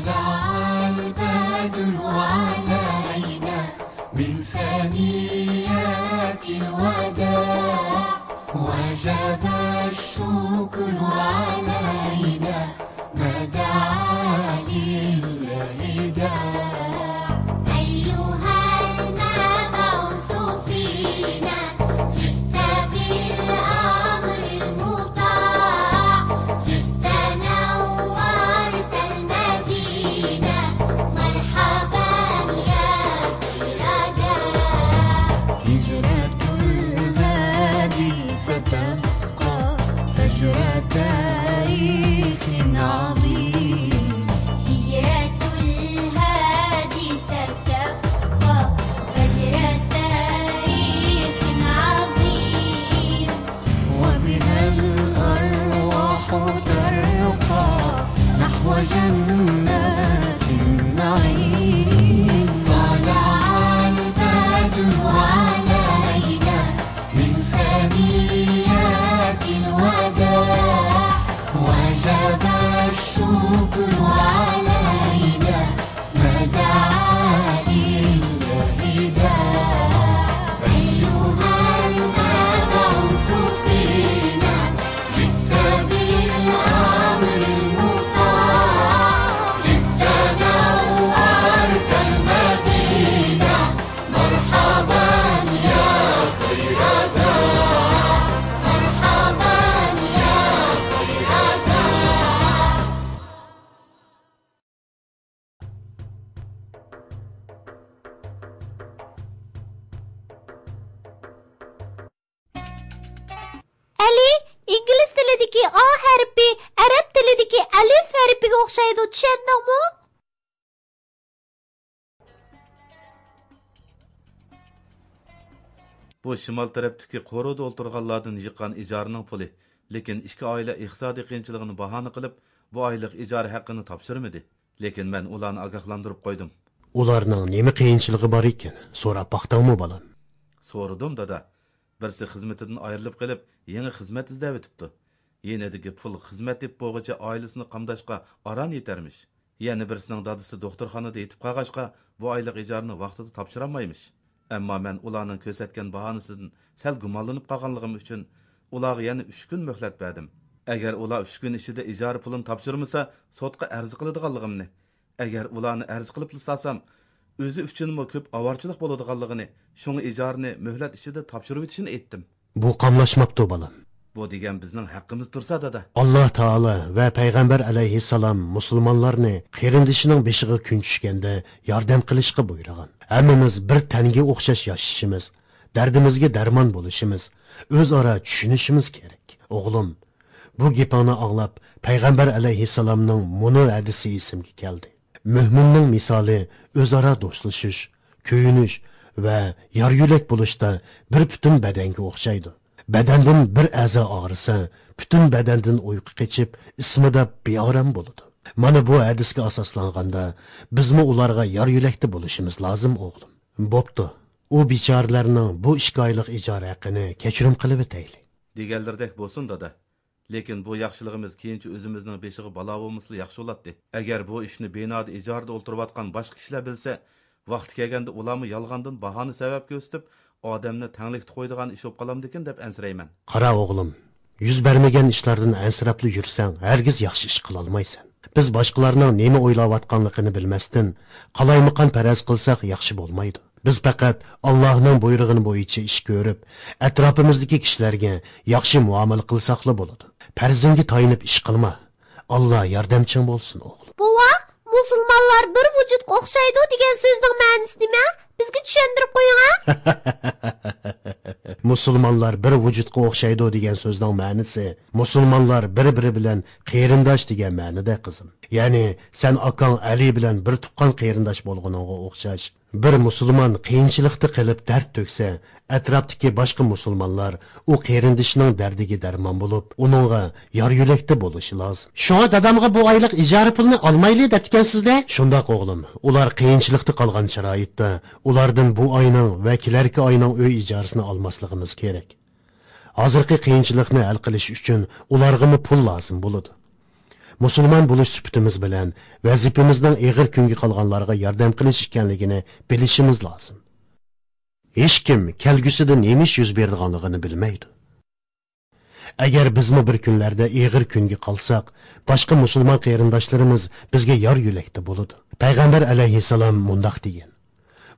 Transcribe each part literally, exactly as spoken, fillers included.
طلع البدر علينا من ثنيات الوداع، وجب الشكر علينا ما دعا لله داع. أيها المبعوث فينا، جئت بالأمر المطاع، جئت نورت المدينة، مرحبا يا خير داع. هجرة الهادي ستبقى فجر تاريخ عظيم. هجرة الهادي ستبقى فجر تاريخ عظيم. وبها الأرواح ترقى نحو جنات النعيم. طلع البدر علينا من ثنيات الوداع، وجب الشكر علينا ما دعا لله داع. أيها المبعوث فينا، جئت بالأمر المطاع، جئت نورت المدينة، مرحبا يا خير داع، مرحبا يا خير داع. ئەلى، ئىنگلىز تىلىدىكى ئا ھەرپى ئەرەب تىلىدىكى ئەلىف ھەرپىگە ئوخشايدۇ، چۈشەندىڭمۇ؟ بۇ شىمال تەرەپتىكى قورۇدا ئولتۇرغانلاردىن يىغقان ئىجارىنىڭ پۇلى. لېكىن ئىككى ئائىلە ئىقتىسادىي قىيىنچىلىقىنى باھانە قىلىپ، بۇ ئايلىق ئىجارە ھەققىنى تاپشۇرمىدى. لېكىن مەن ئۇلارنى ئاگاھلاندۇرۇپ قويدۇم. ئۇلارنىڭ نېمە قىيىنچىلىقى بار ئىكەن، سوراپ باقتىڭمۇ، بالام؟ سورىدىم، دادا. بىرسى خىزمىتىدىن ئايرىلىپ قېلىپ، يېڭى خىزمەت ئىزدەۋېتىپتۇ. يېنىدىكى پۇل خىزمەت تېپىپ بولغۇچە ئائىلىسىنى قامداشقا ئاران يېتەرمىش. يەنە بىرسىنىڭ دادىسى دوختۇرخانىدا يېتىپ قالغاچقا، بۇ ئايلىق ئىجارىنى ۋاقتىدا تاپشۇرالمايمىش. ئەمما مەن ئۇلارنىڭ كۆرسەتكەن باھانىسىدىن سەل گۇمانلىنىپ قالغانلىقىم ئۈچۈن، ئۇلارغا يەنە ئۈچ كۈن مۆھلەت بەردىم. ئەگەر ئۇلار ئۈچ كۈن ئىچىدە ئىجارە پۇلىنى تاپشۇرمىسا، سوتقا ئەرز قىلىدىغانلىقىمنى، ئەگەر ئۇلارنى ئەرز قىلىپلا سالسام، ئۆزى ئۈچۈنمۇ كۆپ ئاۋارىچىلىق بولىدىغانلىقىنى، شۇڭا ئىجارىنى مۆھلەت ئىچىدە تاپشۇرۇۋېتىشىنى ئېيتتىم. بۇ قاملاشماپتۇ، بالام. بۇ دېگەن بىزنىڭ ھەققىمىز تۇرسا، دادا. ئاللا تائالا ۋە پەيغەمبەر ئەلەيھىسسالام مۇسۇلمانلارنى قېرىندىشىنىڭ بېشىغا كۈن چۈشكەندە ياردەم قىلىشقا بۇيرۇغان. ھەممىمىز بىر تەنگە ئوخشاش ياشىشىمىز، دەردىمىزگە دەرمان بولۇشىمىز، ئۆزئارا چۈشىنىشىمىز كېرەك. ئوغلۇم، بۇ گېپىڭنى ئاڭلاپ، پەيغەمبەر ئەلەيھىسسالامنىڭ مۇنۇ ھەدىسى ئېسىمگە كەلدى. مۆمىننىڭ مىسالى ئۆزئارا دوستلىشىش، كۆيۈنۈش ۋە يار-يۆلەك بولۇشتا بىر پۈتۈن بەدەنگە ئوخشايدۇ. بەدەندىن بىر ئەزا ئاغرىسا، پۈتۈن بەدەندىن ئۇيقۇ قېچىپ، ئىسسىمىداپ بىئارام بولىدۇ. مانا بۇ ھەدىسكە ئاساسلانغاندا، بىزمۇ ئۇلارغا يار-يۆلەكتە بولۇشىمىز لازىم، ئوغلۇم. بوپتۇ، ئۇ بىچارىلەرنىڭ بۇ ئىككى ئايلىق ئىجارە ھەققىنى كەچۈرۈم قىلىۋېتەيلى. دېگەنلىرىدەك بولسۇن، دادا. لېكىن بۇ ياخشىلىقىمىز كېيىنچە ئۆزىمىزنىڭ بېشىغا بالا بولمىسىلا ياخشى بولاتتى. ئەگەر بۇ ئىشنى بىنادا ئىجارىدە ئولتۇرۇۋاتقان باشقا كىشىلەر بىلسە، ۋاقتى كەلگەندە ئۇلارمۇ يالغاندىن باھانە سەۋەب كۆرسىتىپ، ئادەمنى تەڭلىكتە قويىدىغان ئىش بولۇپ قالامدىكىن دەپ ئەنسىرەيمەن. قارا ئوغلۇم، يۈز بەرمىگەن ئىشلاردىن ئەنسىرەپلا يۈرسەڭ، ھەرگىز ياخشى ئىش قىلالمايسەن. بىز باشقىلارنىڭ نېمە ئويلاۋاتقانلىقىنى بىلمەستىن، قالايمىقان پەرەز قىلساق ياخشى بولمايدۇ. بىز پەقەت ئاللاھنىڭ بۇيرۇغىنى بويىچە ئىش كۆرۈپ، ئەتراپىمىزدىكى كىشىلەرگە ياخشى مۇئامىلە قىلساقلا بولىدۇ. پەرزىڭگە تايىنىپ ئىش قىلما. ئاللا ياردەمچىڭ بولسۇن، ئوغلۇم. بوۋا، مۇسۇلمانلار بىر ۋۇجۇدقا ئوخشايدۇ دېگەن سۆزنىڭ مەنىسى نېمە؟ بىزگە چۈشەندۈرۈپ قويۇڭ، ھە؟ مۇسۇلمانلار بىر ۋۇجۇدقا ئوخشايدۇ دېگەن سۆزنىڭ مەنىسى، مۇسۇلمانلار بىر-بىرى بىلەن قېرىنداش دېگەن مەنىدە، قىزىم. يەنى سەن ئاكاڭ ئەلى بىلەن بىر تۇغقان قېرىنداش بولغىنىڭغا ئوخشاش. بىر مۇسۇلمان قىيىنچىلىقتا قېلىپ دەرد تۆكسە، ئەتراپتىكى باشقا مۇسۇلمانلار ئۇ قېرىندىشىنىڭ دەردىگە دەرمان بولۇپ، ئۇنىڭغا يار-يۆلەكتە بولۇشى لازىم. شۇڭا دادامغا بۇ ئايلىق ئىجارە پۇلىنى ئالمايلى دەپتىكەنسىز-دە؟ شۇنداق، ئوغلۇم. ئۇلار قىيىنچىلىقتا قالغان شارائىتتا ئۇلاردىن بۇ ئاينىڭ ۋە كېلەركى ئاينىڭ ئۆي ئىجارىسىنى ئالماسلىقىمىز كېرەك. ھازىرقى قىيىنچىلىقنى ھەل قىلىش ئۈچۈن ئۇلارغىمۇ پۇل لازىم بولىدۇ. مۇسۇلمان بولۇش سۈپىتىمىز بىلەن ۋەزىپىمىزنىڭ ئېغىر كۈنگە قالغانلارغا ياردەم قىلىش ئىكەنلىكىنى بىلىشىمىز لازىم. ھېچكىم كەلگۈسىدە نېمە ئىش يۈز بېرىدىغانلىقىنى بىلمەيدۇ. ئەگەر بىزمۇ بىر كۈنلەردە ئېغىر كۈنگە قالساق، باشقا مۇسۇلمان قېرىنداشلىرىمىز بىزگە يار يۆلەكتە بولىدۇ. پەيغەمبەر ئەلەيھىسسالام مۇنداق دېگەن: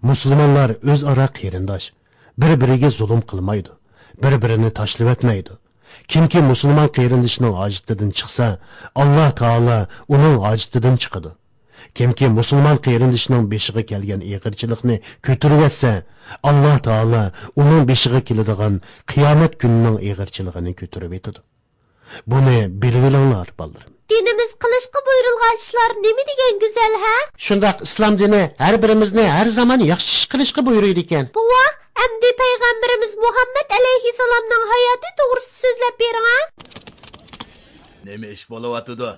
مۇسۇلمانلار ئۆزئارا قېرىنداش، بىر-بىرىگە زۇلۇم قىلمايدۇ، بىر-بىرىنى تاشلىۋەتمەيدۇ. كىمكى مۇسۇلمان قېرىندىشىنىڭ ھاجىتىدىن چىقسا، ئاللا تائالا ئۇنىڭ ھاجىتىدىن چىقىدۇ. كىمكى مۇسۇلمان قېرىندىشىنىڭ بېشىغا كەلگەن ئېغىرچىلىقنى كۆتۈرۈۋەتسە، ئاللا تائالا ئۇنىڭ بېشىغا كېلىدىغان قىيامەت كۈنىنىڭ ئېغىرچىلىقىنى كۆتۈرۈۋېتىدۇ. بۇنى بىلىۋېلىڭلار، بالىلىرىم. دىنىمىز قىلىشقا بۇيرۇلغان ئىشلار نېمە دېگەن گۈزەل، ھە؟ شۇنداق، ئىسلام دىنى ھەر بىرىمىزنى ھەر زامان ياخشى ئىش قىلىشقا بۇيرۇيدىكەن. بوۋا، ئەمدى پەيغەمبىرىمىز مۇھەممەد ئەلەيھىسسالامنىڭ ھاياتى توغرىسىدا سۆزلەپ بېرىڭ، ھە؟ نېمە ئىش بولۇۋاتىدۇ؟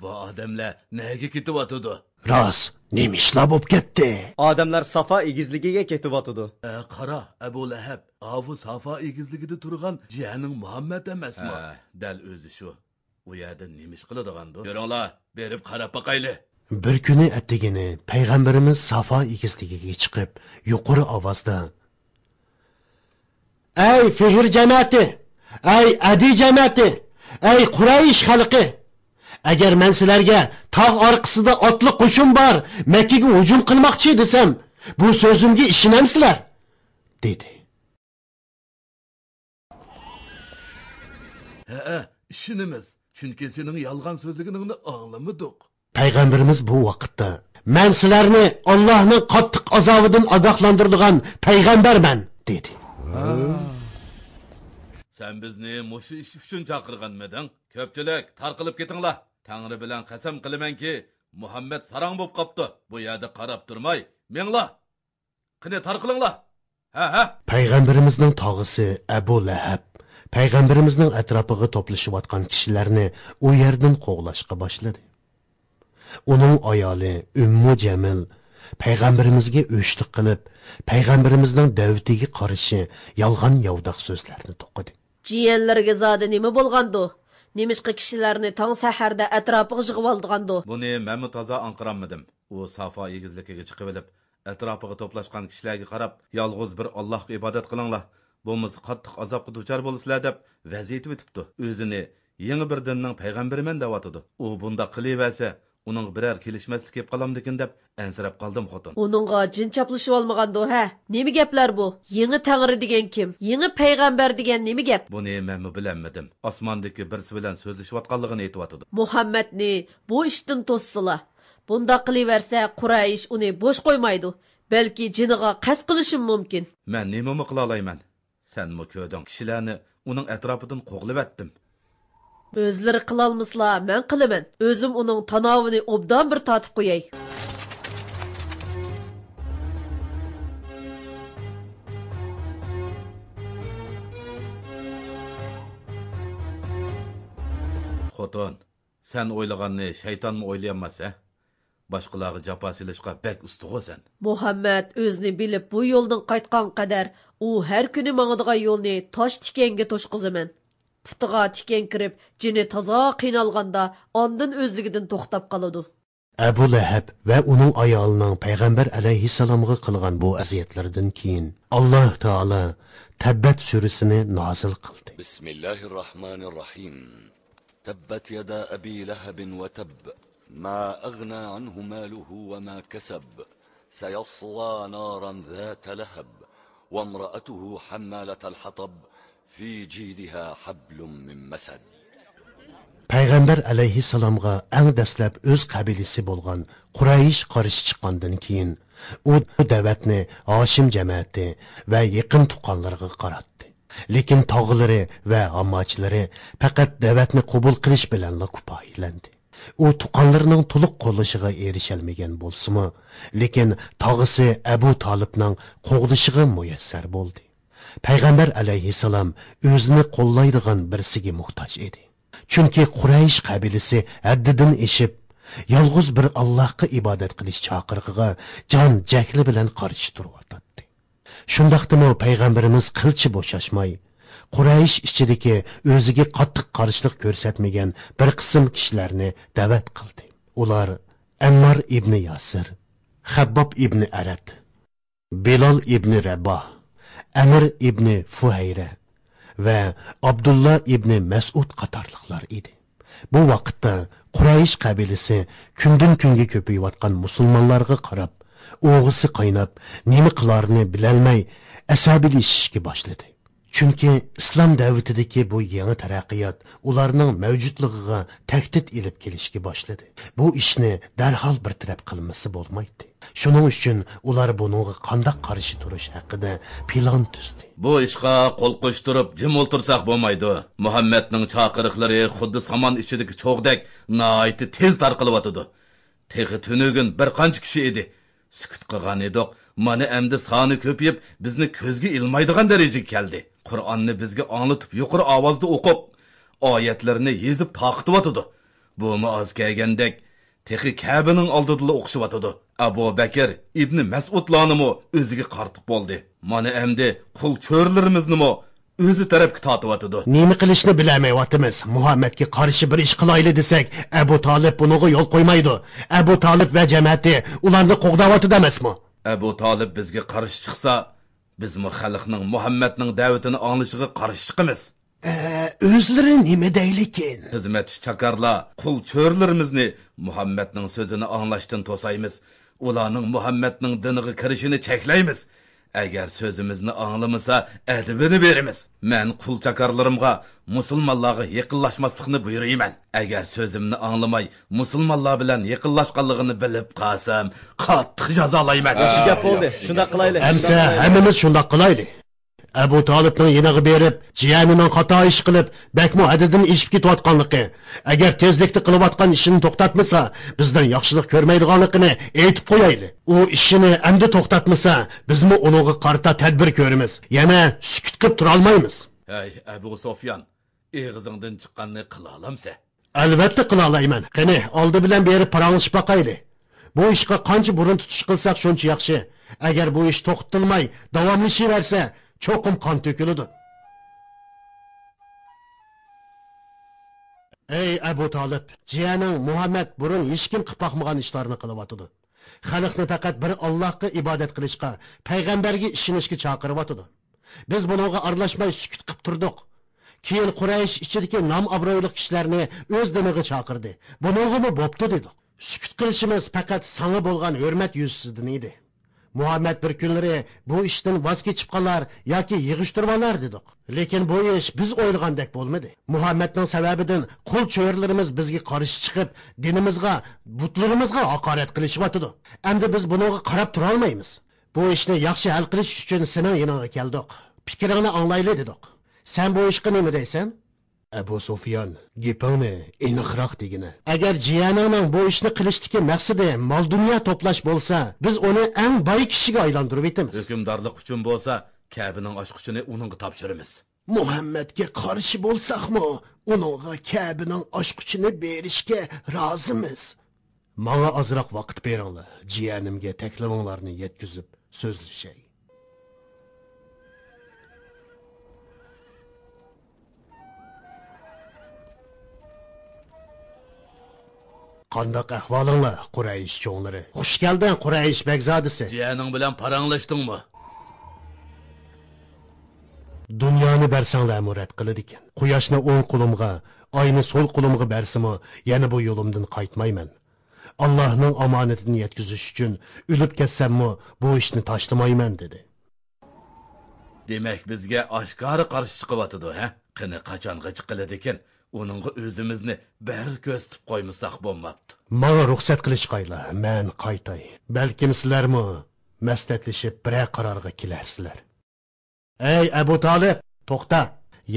بۇ ئادەملەر نەگە كېتىۋاتىدۇ؟ راست، نېمە ئىشلار بولۇپ كەتتى؟ ئادەملەر سافا ئېگىزلىكىگە كېتىۋاتىدۇ. ئە، قارا، ئەبۇ لەھەب، ئاۋۇ سافا ئېگىزلىكىدە تۇرغان جىيەنىڭ مۇھەممەد ئەمەسمۇ؟ ھە، دەل ئۆزى شۇ. ئۇ يەردە نېمە ئىش قىلىدىغاندۇ؟ يۈرۈڭلار، بېرىپ قاراپ باقايلى. بىر كۈنى ئەتىگىنى پەيغەمبىرىمىز سافا ئېگىزلىكىگە چىقىپ، يۇقىرى ئاۋازدا، ئەي فىھر جەمەتى! ئەي ئەدى جەمەتى! ئەي قۇرەيش خەلقى! ئەگەر مەن سىلەرگە تاغ ئارقىسىدا ئاتلىق قوشۇن بار، مەككىگە ھۇجۇم قىلماقچى دېسەم، بۇ سۆزۈمگە ئىشىنەمسىلەر؟ دېدى. ھەئە، ئىشىنىمىز، چۈنكى سېنىڭ يالغان سۆزلىگىنىڭنى ئاڭلىمىدۇق. پەيغەمبىرىمىز بۇ ۋاقىتتا، مەن سىلەرنى ئاللاھنىڭ قاتتىق ئازابىدىن ئاگاھلاندۇرىدىغان پەيغەمبەرمەن، دېدى. سەن بىزنى مۇشۇ ئىش ئۈچۈن چاقىرغانمىدىڭ؟ كۆپچىلىك، تارقىلىپ كېتىڭلار. تەڭرى بىلەن قەسەم قىلىمەنكى، مۇھەممەد ساراڭ بولۇپ قاپتۇ. بۇ يەردە قاراپ تۇرماي، مېڭىڭلار. قېنى، تارقىلىڭلار. ھە، ھە. پەيغەمبىرىمىزنىڭ تاغىسى ئەبۇ لەھەب پەيغەمبىرىمىزنىڭ ئەتراپىغا توپلىشىۋاتقان كىشىلەرنى ئۇ يەردىن قوغلاشقا باشلىدى. ئۇنىڭ ئايالى ئۈممۇ جەمىل پەيغەمبىرىمىزگە ئۆچلۈك قىلىپ، پەيغەمبىرىمىزنىڭ دەۋىتىگە قارشى يالغان-ياۋىداق سۆزلەرنى توقۇدى. جىيەنلىرىگە زادى نېمە بولغاندۇ؟ نېمىشقا كىشىلەرنى تاڭ سەھەردە ئەتراپىغا يىغىۋالىدىغاندۇ؟ بۇنى مەنمۇ تازا ئاڭقىرالمىدىم. ئۇ سافا ئېگىزلىكىگە چىقىۋېلىپ، ئەتراپىغا توپلاشقان كىشىلەرگە قاراپ، يالغۇز بىر ئاللاھقا ئىبادەت قىلىڭلار، بولمىسا قاتتىق ئازابقا دۇچار بولىسىلەر دەپ ۋەز ئېيتىۋېتىپتۇ. ئۆزىنى يېڭى بىر دىننىڭ پەيغەمبىرىمەن دەۋاتىدۇ. ئۇ بۇنداق قىلىۋەرسە، ئۇنىڭغا بىرەر كېلىشمەسلىك كېلىپ قالامدىكىن دەپ ئەنسىرەپ قالدىم، خوتۇن. ئۇنىڭغا جىن چاپلىشىۋالمىغاندۇ، ھە؟ نېمە گەپلەر بۇ؟ يېڭى تەڭرى دېگەن كىم؟ يېڭى پەيغەمبەر دېگەن نېمە گەپ؟ بۇنى مەنمۇ بىلەلمىدىم. ئاسماندىكى بىرسى بىلەن سۆزلىشىۋاتقانلىقىنى ئېيتىۋاتىدۇ. مۇھەممەدنى بۇ ئىشتىن توسسىلا. بۇنداق قىلىۋەرسە، قۇرەيش ئۇنى بوش قويمايدۇ. بەلكى جېنىغا قەست قىلىشىمۇ مۇمكىن. مەن نېمىمۇ قىلالايمەن؟ سەنمۇ كۆردۈڭ، كىشىلەرنى ئۇنىڭ ئەتراپىدىن قوغلىۋەتتىم. ئۆزلىرى قىلالمىسىلا، مەن قىلىمەن. ئۆزۈم ئۇنىڭ تاناۋىنى ئوبدان بىر تارتىپ قوياي. خوتۇن، سەن ئويلىغاننى شەيتانمۇ ئويلىيالماس، ھە؟ باشقىلارغا جاپا سېلىشقا بەك ئۇستىغۇ سەن. مۇھەممەد ئۆزىنى بىلىپ بۇ يولدىن قايتقان قەدەر، ئۇ ھەر كۈنى ماڭىدىغان يولنى تاش تىكەنگە توشقۇزىمەن. پۇتىغا تىكەن كىرىپ، جېنى تازا قىينالغاندا، ئاندىن ئۆزلۈكىدىن توختاپ قالىدۇ. ئەبۇ لەھەب ۋە ئۇنىڭ ئايالىنىڭ پەيغەمبەر ئەلەيھىسسالامغا قىلغان بۇ ئەزىيەتلىرىدىن كېيىن، ئاللاھ تائالا تەببەت سۈرىسىنى نازىل قىلدى. بسم الله الرحمن الرحيم. تبت يدا أبي لهب وتب. ما أغنى عنه ماله وما كسب. سيصلى نارا ذات لهب. وامرأته حمالة الحطب. في جيدها حبل من مسد. پەيغەمبەر ئەلەيھىسسالامغا ئەڭ دەسلەپ ئۆز قەبىلىسى بولغان قۇرەيش قارشى چىققاندىن كېيىن، ئۇ دەۋەتنى ھاشىم جەمەتى ۋە يېقىن تۇغقانلىرىغا قاراتتى. لېكىن تاغىلىرى ۋە ھامماچىلىرى پەقەت دەۋەتنى قوبۇل قىلىش بىلەنلا كۇپايىلەندى. ئۇ تۇغقانلىرىنىڭ تولۇق قوللىشىغا ئېرىشەلمىگەن بولسىمۇ، لېكىن تاغىسى ئەبۇ تالىپنىڭ قوغدىشىغا مۇيەسسەر بولدى. پەيغەمبەر ئەلەيھىسسالام ئۆزىنى قوللايدىغان بىرسىگە موھتاج ئىدى. چۈنكى قۇرەيش قەبىلىسى ھەددىدىن ئېشىپ، يالغۇز بىر ئاللاھقا ئىبادەت قىلىش چاقىرىقىغا جان جەھلى بىلەن قارشى تۇرۇۋاتاتتى. شۇنداقتىمۇ پەيغەمبىرىمىز قىلچە بوشاشماي، قۇرەيش ئىچىدىكى ئۆزىگە قاتتىق قارشىلىق كۆرسەتمىگەن بىر قىسىم كىشىلەرنى دەۋەت قىلدى. ئۇلار ئەممار ئىبنى ياسىر، خەبباب ئىبنى ئەرەت، بىلال ئىبنى رەباھ، ئەمىر ئىبنى فۇھەيرە ۋە ئابدۇللا ئىبنى مەسئۇد قاتارلىقلار ئىدى. بۇ ۋاقىتتا قۇرەيش قەبىلىسى كۈندىن-كۈنگە كۆپىيىۋاتقان مۇسۇلمانلارغا قاراپ، ئوغىسى قايناپ، نېمە قىلارىنى بىلەلمەي، ئەسەبىيلىشىشكە باشلىدى. چۈنكى ئىسلام دەۋىتىدىكى بۇ يېڭى تەرەققىيات ئۇلارنىڭ مەۋجۇتلۇقىغا تەھدىت ئېلىپ كېلىشكە باشلىدى. بۇ ئىشنى دەرھال بىر تەرەپ قىلمىسا بولمايتتى. شۇنىڭ ئۈچۈن ئۇلار بۇنىڭغا قانداق قارشى تۇرۇش ھەققىدە پىلان تۈزدى. بۇ ئىشقا قول قوشتۇرۇپ جىم ئولتۇرساق بولمايدۇ. مۇھەممەدنىڭ چاقىرىقلىرى خۇددى سامان ئىچىدىكى چوغدەك ناھايىتى تېز تارقىلىۋاتىدۇ. تېخى تۈنۈگۈن بىر قانچە كىشى ئىدى. سۈكۈت قىلغان ئىدۇق. مانا ئەمدى سانى كۆپىيىپ، بىزنى كۆزگە ئىلمايدىغان دەرىجىگە كەلدى. قۇرئاننى بىزگە ئاڭلىتىپ يۇقىرى ئاۋازدا ئوقۇپ، ئايەتلىرىنى يېزىپ تارقىتىۋاتىدۇ. بۇمۇ ئاز كەلگەندەك، تېخى كەبىنىڭ ئالدىدىلا ئوقۇشۇۋاتىدۇ. ئەبۇ بەكىر ئىبنى مەسئۇدلارنىمۇ ئۆزىگە قارىتىپ بولدى. مانا ئەمدى قۇل چۆرىلىرىمىزنىمۇ ئۆزى تەرەپكە تارتىۋاتىدۇ. نېمە قىلىشنى بىلەلمەيۋاتىمىز. مۇھەممەدكە قارشى بىر ئىش قىلايلى دېسەك، ئەبۇ تالىپ بۇنىڭغا يول قويمايدۇ. ئەبۇ تالىپ ۋە جەمەتى ئۇلارنى قوغداۋاتىدۇ ئەمەسمۇ؟ ئەبۇ تالىپ بىزگە قارشى چىقسا، بىزمۇ خەلقنىڭ مۇھەممەدنىڭ دەۋىتىنى ئاڭلىشىغا قارشى چىقىمىز. ئە، ئۆزلىرى نېمە دەيلىكىن؟ خىزمەتچى چاكارلار، قۇل چۆرىلىرىمىزنى مۇھەممەدنىڭ سۆزىنى ئاڭلاشتىن توسايمىز. ئۇلارنىڭ مۇھەممەدنىڭ دىنىغا كىرىشىنى چەكلەيمىز. ئەگەر سۆزىمىزنى ئاڭلىمىسا، ئەدىپىنى بېرىمىز. مەن قۇل چاكارلىرىمغا مۇسۇلمانلارغا يېقىنلاشماسلىقنى بۇيرۇيمەن. ئەگەر سۆزۈمنى ئاڭلىماي، مۇسۇلمانلار بىلەن يېقىنلاشقانلىقىنى بىلىپ قالسام، قاتتىق جازالايمەن. ياخشى گەپ بولدى. شۇنداق قىلايلى. ئەمسە ھەممىمىز شۇنداق قىلايلى. ئەبۇ تالىپنىڭ يېنىغا بېرىپ، جىيەنىنىڭ خاتا ئىش قىلىپ، بەكمۇ ھەددىدىن ئېشىپ كېتىۋاتقانلىقى، ئەگەر تېزلىكتە قىلىۋاتقان ئىشىنى توختاتمىسا، بىزدىن ياخشىلىق كۆرمەيدىغانلىقىنى ئېيتىپ قويايلى. ئۇ ئىشىنى ئەمدى توختاتمىسا، بىزمۇ ئۇنىڭغا قارىتا تەدبىر كۆرىمىز. يەنە سۈكۈت قىلىپ تۇرالمايمىز. ھەي، ئەبۇ سۇفيان، ئېغىزىڭدىن چىققاننى قىلالايسەن؟ ئەلۋەتتە قىلالايمەن. قېنى، ئالدى بىلەن بېرىپ پاراڭلىشىپ باقايلى. بۇ ئىشقا قانچە بۇرۇن تۇتۇش قىلساق، شۇنچە ياخشى. ئەگەر بۇ ئىش توختىتىلماي داۋاملىشىۋەرسە، چوقۇم قان تۆكۈلىدۇ. ئەي ئەبۇ تالىپ، جىيەنىڭ مۇھەممەد بۇرۇن ھېچكىم قىلىپ باقمىغان ئىشلارنى قىلىۋاتىدۇ. خەلقنى پەقەت بىر ئاللاھقا ئىبادەت قىلىشقا، پەيغەمبەرگە ئىشىنىشكە چاقىرىۋاتىدۇ. بىز بۇنىڭغا ئارىلاشماي سۈكۈت قىپ تۇردۇق. كېيىن قۇرەيش ئىچىدىكى نام-ئابرۇيلۇق كىشىلەرنى ئۆز دىنىغا چاقىردى. بۇنىڭغىمۇ بوپتۇ دېدۇق. سۈكۈت قىلىشىمىز پەقەت ساڭا بولغان ھۆرمەت يۈزىسىدىن ئىدى. مۇھەممەد بىر كۈنلىرى بۇ ئىشتىن ۋاز كېچىپ قالار ياكى يىغىشتۇرۇۋالار دېدۇق. لېكىن بۇ ئىش بىز ئويلىغاندەك بولمىدى. مۇھەممەدنىڭ سەۋەبىدىن قۇل چۆرىلىرىمىز بىزگە قارشى چىقىپ، دىنىمىزغا، بۇتلىرىمىزغا ھاقارەت قىلىشىۋاتىدۇ. ئەمدى بىز بۇنىڭغا قاراپ تۇرالمايمىز. بۇ ئىشنى ياخشى ھەل قىلىش ئۈچۈن سېنىڭ يېنىڭغا كەلدۇق. پىكرىڭنى ئاڭلايلى دېدۇق. سەن بۇ ئىشقا نېمە دەيسەن؟ ئەبۇ سۇفيان، گېپىڭنى ئېنىقراق دېگىنە. ئەگەر جىيەنىڭنىڭ بۇ ئىشنى قىلىشتىكى مەقسىتى مال-دۇنيا توپلاش بولسا، بىز ئۇنى ئەڭ باي كىشىگە ئايلاندۇرۇۋېتىمىز. ھۆكۈمدارلىق ئۈچۈن بولسا، كەبىنىڭ ئاچقۇچىنى ئۇنىڭغا تاپشۇرىمىز. مۇھەممەدكە قارشى بولساقمۇ، ئۇنىڭغا كەبىنىڭ ئاچقۇچىنى بېرىشكە رازىمىز. ماڭا ئازراق ۋاقىت بېرىڭلار، جىيەنىمگە تەكلىپىڭلارنى يەتكۈزۈپ سۆزلىشەي. قانداق ئەھۋالىڭلار، قۇرەيش چوڭلىرى؟ خۇش كەلدىڭ، قۇرەيش بەگزادىسى. جىيەنىڭ بىلەن پاراڭلاشتىڭمۇ؟ دۇنيانى بەرسەڭلارمۇ رەت قىلىدىكەن. قۇياشنى ئوڭ قولۇمغا، ئاينى سول قولۇمغا بەرسىمۇ، يەنە بۇ يولۇمدىن قايتمايمەن. ئاللاھنىڭ ئامانىتىنى يەتكۈزۈش ئۈچۈن ئۆلۈپ كەتسەممۇ، بۇ ئىشنى تاشلىمايمەن، دېدى. دېمەك، بىزگە ئاشكارا قارشى چىقىۋاتىدۇ، ھە؟ قېنى، قاچانغىچە قىلىدىكىن؟ ئۇنىڭغا ئۆزىمىزنى بىر كۆرسىتىپ قويمىساق بولماپتۇ. ماڭا رۇخسەت قىلىشقايلا، مەن قايتاي. بەلكىم سىلەرمۇ مەسلىھەتلىشىپ بىرەر قارارغا كېلەرسىلەر. ئەي ئەبۇ تالىپ، توختا!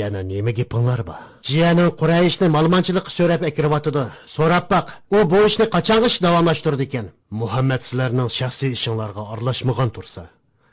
يەنە نېمە گېپىڭلار بار؟ جىيەنىڭ قۇرەيشنى مالىمانچىلىققا سۆرەپ ئەكىرىۋاتىدۇ. سوراپ باق، ئۇ بۇ ئىشنى قاچانغىچە داۋاملاشتۇرىدىكەن؟ مۇھەممەد سىلەرنىڭ شەخسىي ئىشىڭلارغا ئارىلاشمىغان تۇرسا،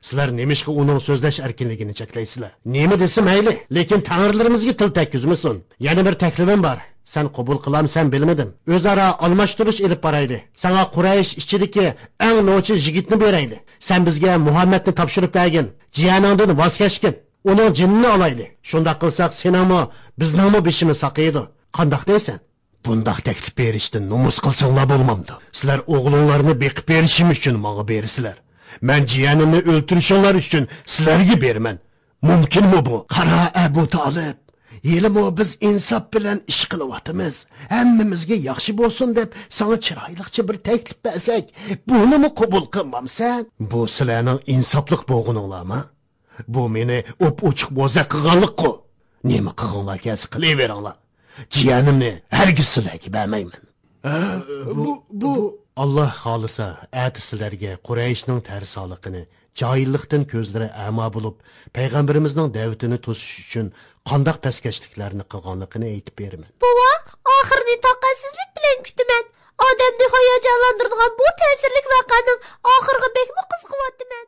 سىلەر نېمىشقا ئۇنىڭ سۆزلەش ئەركىنلىكىنى چەكلەيسىلەر؟ نېمە دېسە مەيلى، لېكىن تەڭرىلىرىمىزگە تىل تەگكۈزمىسۇن. يەنە بىر تەكلىپىم بار. سەن قوبۇل قىلامسەن بىلمىدىم. ئۆزئارا ئالماشتۇرۇش ئېلىپ بارايلى. ساڭا قۇرەيش ئىچىدىكى ئەڭ نوچى يىگىتنى بېرەيلى. سەن بىزگە مۇھەممەدنى تاپشۇرۇپ بەرگىن. جىيەنىڭدىن ۋاز كەچكىن. ئۇنىڭ جېنىنى ئالايلى. شۇنداق قىلساق، سېنىڭمۇ، بىزنىڭمۇ بېشىمىز ساقىيىدۇ. قانداق دەيسەن؟ بۇنداق تەكلىپ بېرىشتىن نومۇس قىلساڭلار بولمامدۇ؟ سىلەر ئوغلۇڭلارنى بېقىپ بېرىشىم ئۈچۈن ماڭا بېرىسىلەر. مەن جىيەنىمنى ئۆلتۈرۈشۈڭلار ئۈچۈن سىلەرگە بېرىمەن. مۇمكىنمۇ بۇ؟ قارا، ئەبۇ تالىپ، ھېلىمۇ بىز ئىنساپ بىلەن ئىش قىلىۋاتىمىز. ھەممىمىزگە ياخشى بولسۇن دەپ ساڭا چىرايلىقچە بىر تەكلىپ بەرسەك، بۇنىمۇ قوبۇل قىلمامسەن؟ بۇ سىلەرنىڭ ئىنساپلىق بولغىنىڭلارمۇ؟ بۇ مېنى ئوپئوچۇق بوزەك قىلغانلىققۇ. نېمە قىلغۇڭلار كەلسە قىلىۋېرىڭلار. جىيەنىمنى ھەرگىز سىلەرگە بەرمەيمەن. بۇ، بۇ، ئاللا خالىسا، ئەتە سىلەرگە قۇرەيشنىڭ تەرسالىقىنى، جاھىللىقتىن كۆزلىرى ئەما بولۇپ، پەيغەمبىرىمىزنىڭ دەۋىتىنى توسۇش ئۈچۈن قانداق پەسكەشلىكلەرنى قىلغانلىقىنى ئېيتىپ بېرىمەن. بوۋا، ئاخىرىنى تاقەتسىزلىك بىلەن كۈتىمەن. ئادەمنى ھاياجانلاندۇرىدىغان بۇ تەسىرلىك ۋەقەنىڭ ئاخىرىغا بەكمۇ قىزىقىۋاتىمەن.